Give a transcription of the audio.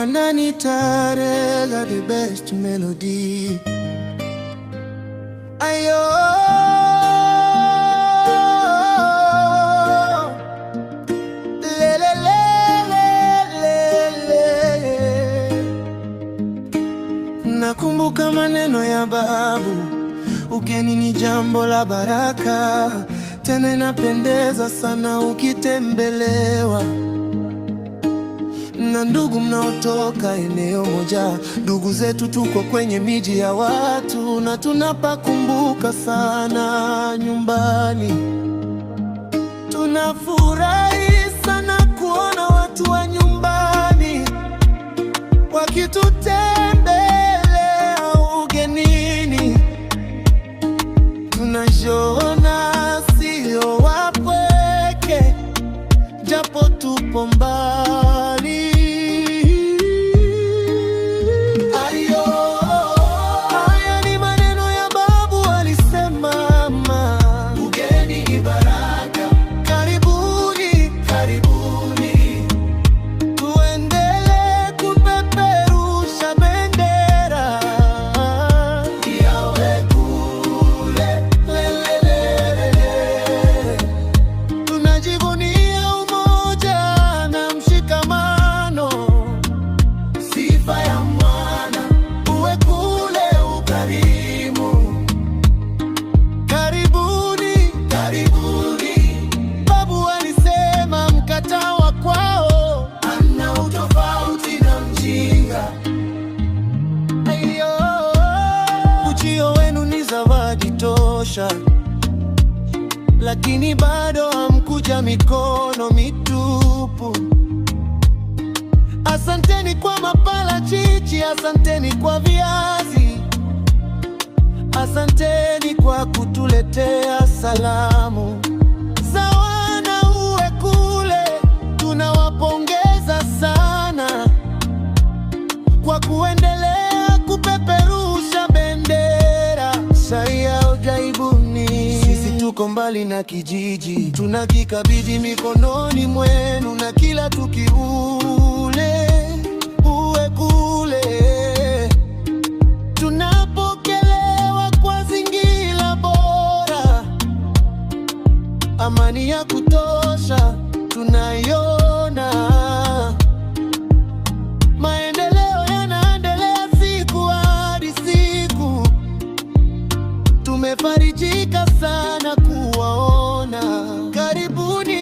Wananitarela the best melody. Ayo, le le le le le. Nakumbuka maneno ya babu, ugeni ni jambo la baraka, tena inapendeza sana ukitembelewa na ndugu mnaotoka eneo moja. Ndugu zetu tuko kwenye miji ya watu na tunapakumbuka sana nyumbani. Tunafurahi sana kuona watu wa nyumbani wakitutembelea ugenini. Tunajiona sio wapweke, japo tupo mbali. Ayo, haya ni maneno ya babu alisema, mama, ugeni ni baraka. Karibuni, karibuni, tuendelee kupeperusha bendera yawe kule lelelelele. Tunajivunia umoja na mshikamano, sifa ya mwana uwe kule ukarimu. Karibuni, karibuni, babu alisema mkataa wa kwao ana utofauti na mjinga. Ayo, ujio wenu ni zawadi tosha, lakini bado hamkuja mikono mitupu. Asanteni kwa maparachichi, asanteni kwa viazi, asanteni kwa kutuletea salamu za wana uwe kule. Tunawapongeza sana kwa kuendelea kupeperusha bendera ya ughaibuni. Sisi tuko mbali na kijiji, tunakikabidhi mikononi mwenu, na kila tukiule uwe kule tunapokelewa kwa zingira bora, amani ya kutosha tunayo.